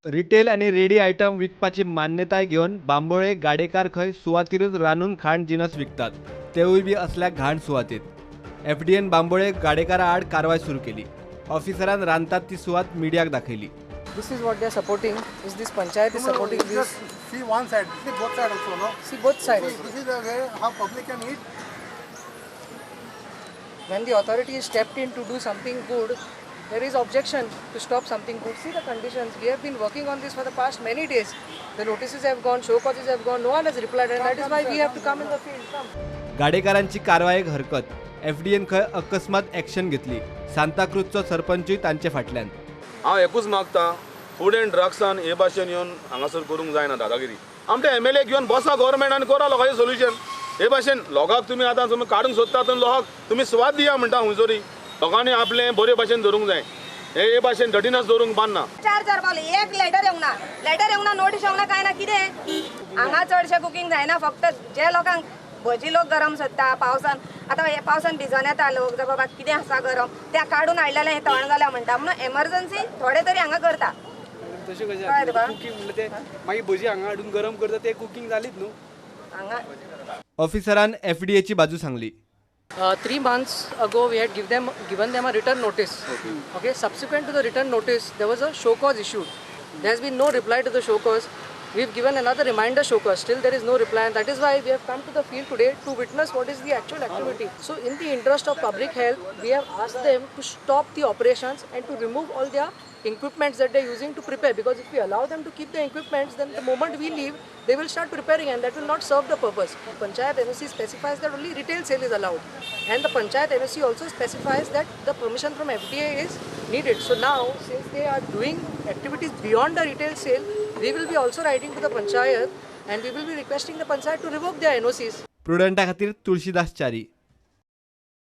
Retail आनी ready item विकपाची मान्यताय घेवन बांबोळे गाडेकार खंय सुवातीरूच रांदून खाण जिनस विकतात, तेवूय बी असल्या घाण सुवातेत. एफडीएन बांबोळे गाडेकारा आड कारवाय सुरू केली. ऑफिसरान रांदतात ती सुवात मिडियाक दाखयली. This is what they are supporting. Is this panchayat is supporting this? Just see one side, see both side also, no? See both sides. See, this is the way how public can eat. When the authority stepped in to do something good, there is objection to stop something good. See the conditions. We have been working on this for the past many days. The notices have gone, show causes have gone. No one has replied, and that is why we have to come in the field. Come. गाडेकारांची कारवायेक हरकत. FDN खंय अकस्मात action घेतली. सांताक्रूजचो सरपंचूय तांचे फाटल्यान. हांव एकूच मागता, food and ड्रग्सान हे भाशेन येवन हांगासर करूंक जायना दादागिरी. आमचे एमएलए घेवन बसा गव्हर्मेंट आनी करा लोकांचें सोल्युशन. हे भाशेन लोकांक तुमी आतां तुमी काडूंक सोदता, तुमी लोकांक तुमी सुवात दिया म्हणटा. खंयसरी लोकांनी आपलें बरे भाशेन धरूंक जाय. हे हे भाशेन डटीनस दवरूंक बांदना. चार चार पावले, एक लेटर येवंक ना, लेटर येवंक ना, नोटीस येवंक ना, कांय ना. कितें हांगा चडशें कुकींग जायना. फक्त जे लोकांक भजी लोक गरम सोदता पावसान, आतां हे पावसान भिजोन येता लोक, जावं बाबा कितें आसा गरम त्या काडून हाडलेलें, हें थंड जालां म्हणटा. म्हणून एमर्जन्सी थोडे तरी हांगा करता. तशें कशें? कळ्ळें तुका? कुकींग म्हणल्यार ते मागीर भजी हांगा हाडून गरम करता, ते कुकींग जालीच न्हू. हांगा ऑफिसरान एफडीएची बाजू सांगली. 3 months ago, we had given them a written notice. Okay. Subsequent to the written notice, there was a show cause issued. There has been no reply to the show cause. We've given another reminder show cause. Still, there is no reply, and that is why we have come to the field today to witness what is the actual activity. So, in the interest of public health, we have asked them to stop the operations and to remove all their equipments that they're using to prepare. Because if we allow them to keep the equipments, then the moment we leave, they will start preparing, and that will not serve the purpose. Panchayat NOC specifies that only retail sale is allowed, and the Panchayat NOC also specifies that the permission from FDA is needed. So now, since they are doing activities beyond the retail sale, we will be also writing to the Panchayat and we will be requesting the Panchayat to revoke their NOCs. प्रुडंटा खातीर तुळशीदास च्यारी.